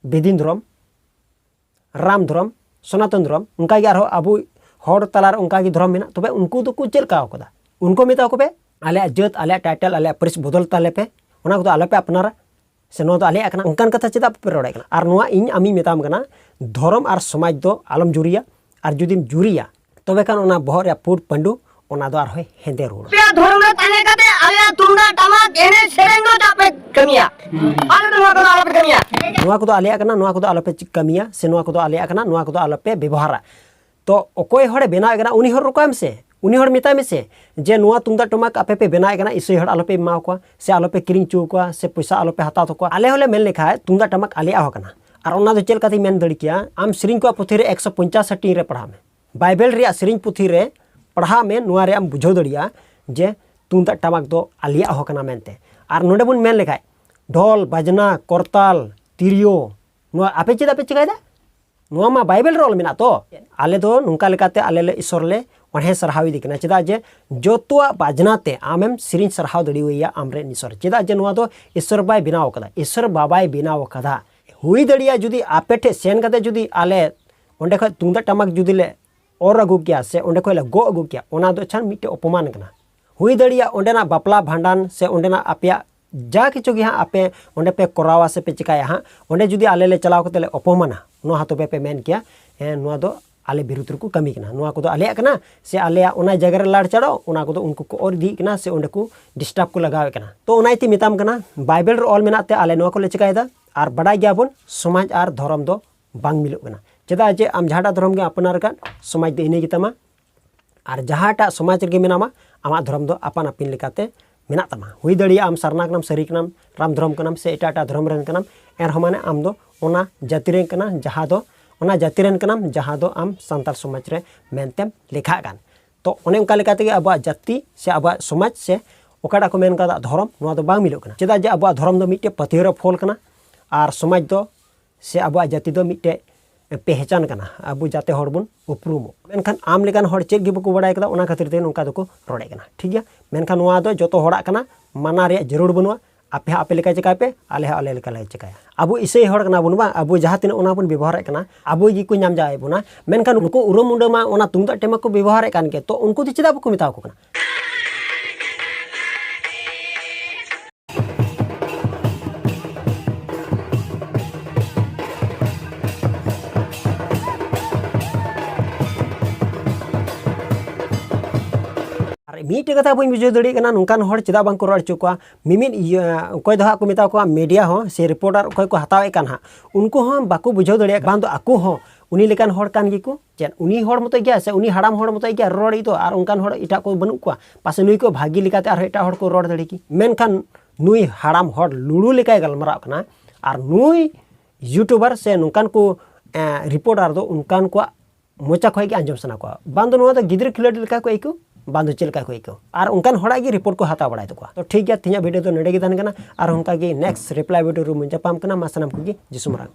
ᱵᱮᱫᱤᱱ ᱫᱷᱚᱨᱚᱢ, ᱨᱟᱢ ᱫᱷᱚᱨᱚᱢ, ᱥᱚᱱᱟᱛᱚᱱ ᱫᱷᱚᱨᱚᱢ, ᱚᱱᱠᱟᱜᱮ ᱟᱨᱦᱚᱸ ᱟᱵᱚ ᱦᱚᱲ ᱛᱟᱞᱟᱨᱮ ᱚᱱᱠᱟᱜᱮ ᱫᱷᱚᱨᱚᱢ ᱢᱮᱱᱟᱜ, ᱛᱚᱵᱮ ᱩᱱᱠᱩ ᱫᱚᱠᱚ ᱪᱮᱫ ᱞᱮᱠᱟ ᱠᱟᱫᱟ? ᱩᱱᱠᱩ ᱢᱮᱛᱟ ᱠᱚ ᱯᱮ, ᱟᱞᱮᱭᱟᱜ ᱡᱟᱹᱛ, ᱟᱞᱮᱭᱟᱜ ᱴᱟᱭᱴᱮᱞ, ᱟᱞᱮᱭᱟᱜ ᱯᱟᱹᱨᱤᱥ ᱵᱚᱫᱚᱞ ᱛᱟᱞᱮ ᱯᱮ, ᱚᱱᱟ ᱠᱚᱫᱚ ᱟᱞᱚᱯᱮ ᱟᱯᱱᱟᱨᱟ, ᱥᱮ ᱱᱚᱣᱟ ᱫᱚ ᱟᱞᱮᱭᱟᱜ ᱠᱟᱱᱟ, ᱚᱱᱠᱟᱱ ᱠᱟᱛᱷᱟ ᱪᱮᱫᱟᱜ ᱯᱮ ᱨᱚᱲᱮᱫ ᱠᱟᱱᱟ? ᱟᱨ ᱱᱚᱣᱟ ᱤᱧ ᱟᱢᱤᱧ ᱢᱮᱛᱟᱢ ᱠᱟᱱᱟ, ᱫᱷᱚᱨᱚᱢ ᱟᱨ ᱥᱚᱢᱟᱡᱽ ᱫᱚ ᱟᱞᱚᱢ ᱡᱩᱨᱤᱭᱟ, ᱟᱨ ᱡᱩᱫᱤᱢ ᱡᱩᱨᱤᱭᱟ, ᱛᱚᱵᱮ ᱠᱷᱟᱱ ᱚᱱᱟ ᱵᱚᱦᱚᱜ ᱨᱮᱭᱟᱜ ᱯᱩᱸᱰ ᱯᱟᱹᱰᱩ, ᱚᱱᱟ ᱫᱚ ᱟᱨᱦᱚᱸ ᱦᱮᱸᱫᱮ ᱨᱩᱣᱟᱹᱲ᱾ ᱟᱯᱮᱭᱟᱜ ᱫᱷᱚᱨᱚᱢ ᱨᱮ ᱛᱟᱦᱮᱸ ᱠᱟᱛᱮ ᱟᱞᱮᱭᱟᱜ ᱛᱩᱢᱫᱟᱜ ᱴᱟᱢᱟᱠ ᱮᱱᱮᱡ ᱥᱮᱨᱮᱧ ᱫᱚ ᱪᱟᱜ ᱯᱮ ᱠᱟᱹᱢᱤᱭᱟ? ᱟᱞᱮ ᱫᱚ ᱱᱚᱣᱟ ᱠᱚᱫᱚ ᱟᱞᱚᱯᱮ ᱠᱟᱹᱢᱤᱭᱟ᱾ ᱱᱚᱣᱟ ᱠᱚᱫᱚ ᱟᱞᱮᱭᱟᱜ ᱠᱟᱱᱟ, ᱱᱚᱣᱟ ᱠᱚᱫᱚ ᱟᱞᱚᱯᱮ ᱪᱤ-, ᱠᱟᱹᱢᱤᱭᱟ, ᱥᱮ ᱱᱚᱣᱟ ᱠᱚᱫᱚ ᱟᱞᱮᱭᱟᱜ ᱠᱟᱱᱟ, ᱱᱚᱣᱟ ᱠᱚᱫᱚ ᱟᱞᱚᱯᱮ ᱵᱮᱵᱚᱦᱟᱨᱟ᱾ ᱛᱚ ᱚᱠᱚᱭ ᱦᱚᱲᱮ ᱵᱮᱱᱟᱣᱮᱫ ᱠᱟᱱᱟ, ᱩᱱᱤ ᱦᱚᱲ ᱨᱚᱠᱚᱭ ᱢᱮ ᱥᱮ, ᱩᱱᱤ ᱦᱚᱲ ᱢᱮᱛᱟᱭ ᱢᱮ ᱥᱮ, ᱡᱮ ᱱᱚᱣᱟ ᱛᱩᱢᱫᱟᱜ ᱴᱟᱢᱟᱠ ᱟᱯᱮ ᱯᱮ ᱵᱮᱱᱟᱣᱮᱫ ᱠᱟᱱᱟ, ᱤᱥᱟᱹᱭ ᱦᱚᱲ ᱟᱞᱚᱯᱮ ᱮᱢᱟ ᱠᱚᱣᱟ, ᱥᱮ ᱟᱞᱚᱯᱮ ᱠᱤᱨᱤᱧ ᱦᱚᱪᱚ ᱠᱚᱣᱟ, ᱥᱮ ᱯᱚᱭᱥᱟ ᱟᱞᱚᱯᱮ ᱦᱟᱛᱟᱣ ᱛᱟᱠᱚᱣᱟ᱾ ᱟᱞᱮ ᱦᱚᱸᱞᱮ ᱢᱮᱱ ᱞᱮᱠᱷᱟᱡ ᱛᱩᱢᱫᱟᱜ ᱴᱟᱢᱟᱠ ᱟᱞᱮᱭᱟᱜ ᱦᱚᱸ ᱠᱟᱱᱟ᱾ ᱟᱨ ᱚᱱᱟ ᱫᱚ ᱪᱮᱫ ᱞᱮᱠᱟᱛᱤᱧ ᱢᱮᱱ ᱫᱟᱲᱮ ᱠᱮᱭᱟ? ᱟᱢ ᱥᱮᱨᱮᱧ ᱠᱚᱣᱟᱜ ᱯᱩᱛᱷᱤ ᱨᱮ ᱮᱠᱥᱚ ᱯᱚᱧᱪᱟᱥ ᱦᱟᱹᱴᱤᱧ ᱨᱮ ᱯᱟᱲᱦᱟᱣ ᱢᱮ, ᱵᱟᱭᱵᱮᱞ ᱨᱮᱭᱟᱜ ᱥᱮᱨᱮᱧ ᱯᱩᱛᱷᱤ ᱨᱮ ᱯᱟᱲᱦᱟᱣ ᱢᱮ, ᱱᱚᱣᱟ ᱨᱮᱭᱟᱜ ᱮᱢ ᱵᱩᱡᱷᱟᱹᱣ ᱫᱟᱲᱮᱭᱟᱜᱼᱟ ᱡᱮ ᱛᱩᱢᱫᱟᱜ ᱴᱟᱢᱟᱠ ᱫᱚ ᱟᱞᱮᱭᱟᱜ ᱦᱚᱸ ᱠᱟᱱᱟ ᱢᱮᱱᱛᱮ᱾ ᱟᱨ ᱱᱚᱰᱮ ᱵᱚᱱ ᱢᱮᱱ ᱞᱮᱠᱷᱟᱡ ᱰᱷᱚᱞ, ᱵᱟᱡᱽᱱᱟ, ᱠᱚᱨᱛᱟᱞ, ᱛᱤᱨᱭᱳ, ᱱᱚᱣᱟ ᱟᱯᱮ ᱪᱮᱫᱟᱜ ᱯᱮ ᱪᱤᱠᱟᱭᱮᱫᱟ? ᱱᱚᱣᱟ ᱢᱟ ᱵᱟᱭᱵᱮᱞ ᱨᱮ ᱚᱞ ᱢᱮᱱᱟᱜ ᱛᱚ᱾ ᱟᱞᱮ ᱫᱚ ᱱᱚᱝᱠᱟ ᱞᱮᱠᱟᱛᱮ ᱟᱞᱮ ᱞᱮ ᱤᱥᱚᱨ ᱞᱮ ᱚᱬᱦᱮ ᱥᱟᱨᱦᱟᱣ ᱤᱫᱤ ᱠᱟᱱᱟ, ᱪᱮᱫᱟᱜ ᱡᱮ ᱡᱚᱛᱚᱣᱟᱜ ᱵᱟᱡᱽᱱᱟ ᱛᱮ ᱟᱢᱮᱢ ᱥᱮᱨᱮᱧ ᱥᱟᱨᱦᱟᱣ ᱫᱟᱲᱮᱣᱟᱭᱟ ᱟᱢᱨᱮᱱ ᱤᱥᱚᱨ, ᱪᱮᱫᱟᱜ ᱡᱮ ᱱᱚᱣᱟ ᱫᱚ ᱤᱥᱚᱨ ᱵᱟᱭ ᱵᱮᱱᱟᱣ ᱠᱟᱫᱟ, ᱤᱥᱚᱨ ᱵᱟᱵᱟᱭ ᱵᱮᱱᱟᱣ ᱠᱟᱫᱟ᱾ ᱦᱩᱭ ᱫᱟᱲᱮᱭᱟᱜᱼᱟ ᱡᱩᱫᱤ ᱟᱯᱮ ᱴᱷᱮᱡ ᱥᱮᱱ ᱠᱟᱛᱮ ᱡᱩᱫᱤ ᱟᱞᱮ ᱚᱸᱰᱮ ᱠᱷᱚᱡ ᱛᱩᱢᱫᱟᱜ ᱴᱟᱢᱟᱠ ᱡᱩᱫᱤ ᱞᱮ ᱚᱨ ᱟᱹᱜᱩ ᱠᱮᱭᱟ ᱥᱮ ᱚᱸᱰᱮ ᱠᱷᱚᱡ ᱞᱮ ᱜᱚᱜ ᱟᱹᱜᱩ ᱠᱮᱭᱟ, ᱚᱱᱟ ᱫᱚ ᱟᱪᱪᱷᱟ ᱢᱤᱫᱴᱮᱡ ᱚᱯᱚᱢᱟᱱ ᱠᱟᱱᱟ᱾ ᱦᱩᱭ ᱫᱟᱲᱮᱭᱟᱜᱼᱟ ᱚᱸᱰᱮᱱᱟᱜ ᱵᱟᱯᱞᱟ ᱵᱷᱟᱸᱰᱟᱱ ᱥᱮ ᱚᱸᱰᱮᱱᱟᱜ ᱟᱯᱮᱭᱟᱜ ᱡᱟ ᱠᱤᱪᱷᱩ ᱜᱮ ᱦᱟᱸᱜ ᱟᱯᱮ ᱚᱸᱰᱮ ᱯᱮ ᱠᱚᱨᱟᱣᱟ ᱥᱮ ᱯᱮ ᱪᱤᱠᱟᱭᱟ ᱦᱟᱸᱜ, ᱚᱸᱰᱮ ᱡᱩᱫᱤ ᱟᱞᱮ ᱞᱮ ᱪᱟᱞᱟᱣ ᱠᱟᱛᱮ ᱞᱮ ᱚᱯᱚᱢᱟᱱᱟ, ᱱᱚᱣᱟ ᱦᱚᱸ ᱛᱚᱵᱮ ᱯᱮ ᱢᱮᱱ ᱠᱮᱭᱟ, ᱦᱮᱸ, ᱱᱚᱣᱟ ᱫᱚ ᱟᱞᱮ ᱵᱤᱨᱩᱫᱷ ᱨᱮᱠᱚ ᱠᱟᱹᱢᱤ ᱠᱟᱱᱟ, ᱱᱚᱣᱟ ᱠᱚᱫᱚ ᱟᱞᱮᱭᱟᱜ ᱠᱟᱱᱟ, ᱥᱮ ᱟᱞᱮᱭᱟᱜ ᱚᱱᱟ ᱡᱟᱭᱜᱟ ᱨᱮ ᱞᱟᱲ ᱪᱟᱲᱚᱜ, ᱚᱱᱟ ᱠᱚᱫᱚ ᱩᱱᱠᱩ ᱠᱚ ᱚᱨ ᱤᱫᱤᱭᱮᱫ ᱠᱟᱱᱟ ᱥᱮ ᱚᱸᱰᱮ ᱠᱚ ᱰᱤᱥᱴᱟᱨᱵ ᱠᱚ ᱞᱟᱜᱟᱣᱮᱫ ᱠᱟᱱᱟ᱾ ᱛᱚ ᱚᱱᱟ ᱤᱭᱟᱹᱛᱮ ᱢᱮᱛᱟᱢ ᱠᱟᱱᱟ, ᱵᱟᱭᱵᱮᱞ ᱨᱮ ᱚᱞ ᱢᱮᱱᱟᱜ ᱛᱮ ᱟᱞᱮ ᱱᱚᱣᱟ ᱠᱚᱞᱮ ᱪᱤᱠᱟᱭᱮᱫᱟ᱾ ᱟᱨ ᱵᱟᱰᱟᱭ ᱜᱮᱭᱟᱵᱚᱱ, ᱥᱚᱢᱟᱡᱽ ᱟᱨ ᱫᱷᱚᱨᱚᱢ ᱫᱚ ᱵᱟᱝ ᱢᱤᱞᱚᱜ ᱠᱟᱱᱟ᱾ ᱪᱮᱫᱟᱜ ᱡᱮ ᱟᱢ ᱡᱟᱦᱟᱸᱴᱟᱜ ᱫᱷᱚᱨᱚᱢ ᱜᱮ ᱟᱯᱱᱟᱨ ᱟᱠᱟᱫ, ᱥᱚᱢᱟᱡᱽ ᱫᱚ ᱤᱱᱟᱹ ᱜᱮᱛᱟᱢᱟ᱾ ᱟᱨ ᱡᱟᱦᱟᱸᱴᱟᱜ ᱥᱚᱢᱟᱡᱽ ᱨᱮᱜᱮ ᱢᱮᱱᱟᱢᱟ, ᱟᱢᱟᱜ ᱫᱷᱚᱨᱚᱢ ᱫᱚ ᱟᱯᱟᱱ ᱟᱹᱯᱤᱱ ᱞᱮᱠᱟᱛᱮ ᱢᱮᱱᱟᱜ ᱛᱟᱢᱟ᱾ ᱦᱩᱭ ᱫᱟᱲᱮᱭᱟᱜᱼᱟ ᱟᱢ ᱥᱟᱨᱱᱟ ᱠᱟᱱᱟᱢ, ᱥᱟᱹᱨᱤ ᱠᱟᱱᱟᱢ, ᱨᱟᱢ ᱫᱷᱚᱨᱚᱢ ᱠᱟᱱᱟᱢ, ᱥᱮ ᱮᱴᱟᱜ ᱮᱴᱟᱜ ᱫᱷᱚᱨᱚᱢ ᱨᱮᱱ ᱠᱟᱱᱟᱢ, ᱮᱱ ᱨᱮᱦᱚᱸ ᱢᱟᱱᱮ ᱟᱢ ᱫᱚ ᱚᱱᱟ ᱡᱟᱹᱛᱤ ᱨᱮᱱ ᱠᱟᱱᱟ, ᱡᱟᱦᱟᱸ ᱫᱚ, ᱚᱱᱟ ᱡᱟᱹᱛᱤ ᱨᱮᱱ ᱠᱟᱱᱟᱢ ᱡᱟᱦᱟᱸ ᱫᱚ ᱟᱢ ᱥᱟᱱᱛᱟᱲ ᱥᱚᱢᱟᱡᱽ ᱨᱮ ᱢᱮᱱᱛᱮᱢ ᱞᱮᱠᱷᱟᱜ ᱠᱟᱱ᱾ ᱛᱚ ᱚᱱᱮ ᱚᱱᱠᱟ ᱞᱮᱠᱟ ᱛᱮᱜᱮ ᱟᱵᱚᱣᱟᱜ ᱡᱟᱹᱛᱤ ᱥᱮ ᱟᱵᱚᱣᱟᱜ ᱥᱚᱢᱟᱡᱽ ᱥᱮ ᱚᱠᱟᱴᱟᱜ ᱠᱚ ᱢᱮᱱ ᱠᱟᱫᱟ ᱫᱷᱚᱨᱚᱢ, ᱱᱚᱣᱟ ᱫᱚ ᱵᱟᱝ ᱢᱤᱞᱚᱜ ᱠᱟᱱᱟ᱾ ᱪᱮᱫᱟᱜ ᱡᱮ ᱟᱵᱚᱣᱟᱜ ᱫᱷᱚᱨᱚᱢ ᱫᱚ ᱢᱤᱫᱴᱮᱡ ᱯᱟᱹᱛᱭᱟᱹᱣ ᱨᱮ ᱯᱷᱚᱞ ᱠᱟᱱᱟ, ᱟᱨ ᱥᱚᱢᱟᱡᱽ ᱫᱚ ᱥᱮ ᱟᱵᱚᱣᱟᱜ ᱡᱟᱹᱛᱤ ᱫᱚ ᱢᱤᱫᱴᱮᱡ ᱯᱮᱦᱪᱟᱱ ᱠᱟᱱᱟ, ᱟᱵᱚ ᱡᱟᱛᱮ ᱦᱚᱲ ᱵᱚᱱ ᱩᱯᱨᱩᱢᱚᱜ᱾ ᱢᱮᱱᱠᱷᱟᱱ ᱟᱢ ᱞᱮᱠᱟᱱ ᱦᱚᱲ ᱪᱮᱫ ᱜᱮ ᱵᱟᱠᱚ ᱵᱟᱲᱟᱭ ᱠᱟᱫᱟ, ᱚᱱᱟ ᱠᱷᱟᱹᱛᱤᱨ ᱛᱮ ᱱᱚᱝᱠᱟ ᱫᱚᱠᱚ ᱨᱚᱲᱮᱫ ᱠᱟᱱᱟ, ᱴᱷᱤᱠ ᱜᱮᱭᱟ᱾ ᱢᱮᱱᱠᱷᱟᱱ ᱱᱚᱣᱟ ᱫᱚ ᱡᱚᱛᱚ ᱦᱚᱲᱟᱜ ᱠᱟᱱᱟ, ᱢᱟᱱᱟ ᱨᱮᱭᱟᱜ ᱡᱟᱹᱨᱩᱲ ᱵᱟᱹᱱᱩᱜᱼᱟ᱾ ᱟᱯᱮ ᱦᱚᱸ ᱟᱯᱮ ᱞᱮᱠᱟ ᱪᱮᱠᱟᱭ ᱯᱮ, ᱟᱞᱮ ᱦᱚᱸ ᱟᱞᱮ ᱞᱮᱠᱟ ᱞᱮ ᱪᱮᱠᱟᱭᱟ᱾ ᱟᱵᱚ ᱤᱥᱟᱹᱭ ᱦᱚᱲ ᱠᱟᱱᱟ ᱵᱚᱱ ᱵᱟᱝ, ᱟᱵᱚ ᱡᱟᱦᱟᱸ ᱛᱤᱱᱟᱹᱜ ᱚᱱᱟ ᱵᱚᱱ ᱵᱮᱵᱚᱦᱟᱨᱮᱫ ᱠᱟᱱᱟ, ᱟᱵᱚ ᱜᱮᱠᱚ ᱧᱟᱢ ᱡᱟᱣᱮᱫ ᱵᱚᱱᱟ᱾ ᱢᱮᱱᱠᱷᱟᱱ ᱩᱱᱠᱩ ᱩᱨᱩᱢ ᱢᱩᱸᱰᱟᱹ ᱢᱟ ᱚᱱᱟ ᱛᱩᱢᱫᱟᱜ ᱴᱟᱢᱟᱠ ᱠᱚ ᱵᱮᱵᱚᱦᱟᱨᱮᱫ ᱠᱟᱱ ᱜᱮ, ᱛᱚ ᱩᱱᱠᱩ ᱫᱚ ᱪᱮᱫᱟᱜ ᱵᱟᱠᱚ ᱢᱮᱛᱟ ᱠᱚ ᱠᱟᱱᱟ? ᱟᱨ ᱢᱤᱫᱴᱮᱡ ᱠᱟᱛᱷᱟ ᱵᱟᱹᱧ ᱵᱩᱡᱷᱟᱹᱣ ᱫᱟᱲᱮᱭᱟᱜ ᱠᱟᱱᱟ, ᱱᱚᱝᱠᱟᱱ ᱦᱚᱲ ᱪᱮᱫᱟᱜ ᱵᱟᱝ ᱠᱚ ᱨᱚᱲ ᱦᱚᱪᱚ ᱠᱚᱣᱟ? ᱢᱤᱢᱤᱫ ᱤᱭᱟᱹ, ᱚᱠᱚᱭ ᱫᱚ ᱦᱟᱸᱜ ᱠᱚ ᱢᱮᱛᱟ ᱠᱚᱣᱟ ᱢᱤᱰᱤᱭᱟ ᱦᱚᱸ ᱥᱮ ᱨᱤᱯᱳᱨᱴᱟᱨ ᱚᱠᱚᱭ ᱠᱚ ᱦᱟᱛᱟᱣᱮᱫ ᱠᱟᱱ ᱦᱟᱸᱜ, ᱩᱱᱠᱩ ᱦᱚᱸ ᱵᱟᱠᱚ ᱵᱩᱡᱷᱟᱹᱣ ᱫᱟᱲᱮᱭᱟᱜ ᱠᱟᱱᱟ, ᱵᱟᱝ ᱫᱚ ᱟᱠᱚ ᱦᱚᱸ ᱩᱱᱤ ᱞᱮᱠᱟᱱ ᱦᱚᱲ ᱠᱟᱱ ᱜᱮᱠᱚ᱾ ᱪᱮᱫ ᱩᱱᱤ ᱦᱚᱲ ᱢᱚᱛᱚᱡ ᱜᱮᱭᱟ ᱥᱮ ᱩᱱᱤ ᱦᱟᱲᱟᱢ ᱦᱚᱲ ᱢᱚᱛᱚᱡ ᱜᱮᱭᱟ ᱨᱚᱲᱤᱡ ᱫᱚ, ᱟᱨ ᱚᱱᱠᱟᱱ ᱦᱚᱲ ᱮᱴᱟᱜ ᱠᱚ ᱵᱟᱹᱱᱩᱜ ᱠᱚᱣᱟ? ᱯᱟᱥᱮ ᱱᱩᱭ ᱠᱚ ᱵᱷᱟᱹᱜᱤ ᱞᱮᱠᱟᱛᱮ ᱟᱨᱦᱚᱸ ᱮᱴᱟᱜ ᱦᱚᱲ ᱠᱚ ᱨᱚᱲ ᱫᱟᱲᱮ ᱠᱮ᱾ ᱢᱮᱱᱠᱷᱟᱱ ᱱᱩᱭ ᱦᱟᱲᱟᱢ ᱦᱚᱲ ᱞᱩᱲᱩ ᱞᱮᱠᱟᱭ ᱜᱟᱞᱢᱟᱨᱟᱜ ᱠᱟᱱᱟ, ᱟᱨ ᱱᱩᱭ ᱭᱩᱴᱩᱵᱟᱨ ᱥᱮ ᱱᱚᱝᱠᱟᱱ ᱠᱚ, ᱮᱸ, ᱨᱤᱯᱳᱨᱴᱟᱨ ᱫᱚ ᱚᱱᱠᱟᱱ ᱠᱚᱣᱟᱜ ᱢᱚᱪᱟ ᱠᱷᱚᱱ ᱜᱮ ᱟᱸᱡᱚᱢ ᱥᱟᱱᱟ ᱠᱚᱣᱟ, ᱵᱟᱝ ᱫᱚ ᱱᱚᱣᱟ ᱫᱚ ᱜᱤᱫᱽᱨᱟᱹ ᱠᱷᱤᱞᱳᱰ ᱞᱮᱠᱟ ᱠᱚ ᱟᱹᱭᱠᱟᱹᱣ, ᱵᱟᱝ ᱫᱚ ᱪᱮᱫ ᱞᱮᱠᱟ ᱠᱚ ᱟᱹᱭᱠᱟᱹᱣ, ᱟᱨ ᱚᱱᱠᱟᱱ ᱦᱚᱲᱟᱜ ᱜᱮ ᱨᱤᱯᱳᱨᱴ ᱠᱚ ᱦᱟᱛᱟᱣ ᱵᱟᱲᱟᱭ ᱛᱟᱠᱚᱣᱟ᱾ ᱛᱚ ᱴᱷᱤᱠ ᱜᱮᱭᱟ, ᱛᱮᱦᱮᱧᱟᱜ ᱵᱷᱤᱰᱤᱭᱳ ᱫᱚ ᱱᱚᱰᱮ ᱜᱮ ᱛᱟᱦᱮᱱ ᱠᱟᱱᱟ, ᱟᱨ ᱚᱱᱠᱟ ᱜᱮ ᱱᱮᱠᱥᱴ ᱨᱤᱯᱞᱟᱭ ᱵᱷᱤᱰᱤᱭᱳ ᱨᱮᱵᱚᱱ ᱧᱟᱯᱟᱢ ᱠᱟᱱᱟ᱾ ᱢᱟ ᱥᱟᱱᱟᱢ ᱠᱚᱜᱮ ᱡᱤᱥᱩ ᱢᱟᱨᱟᱝ᱾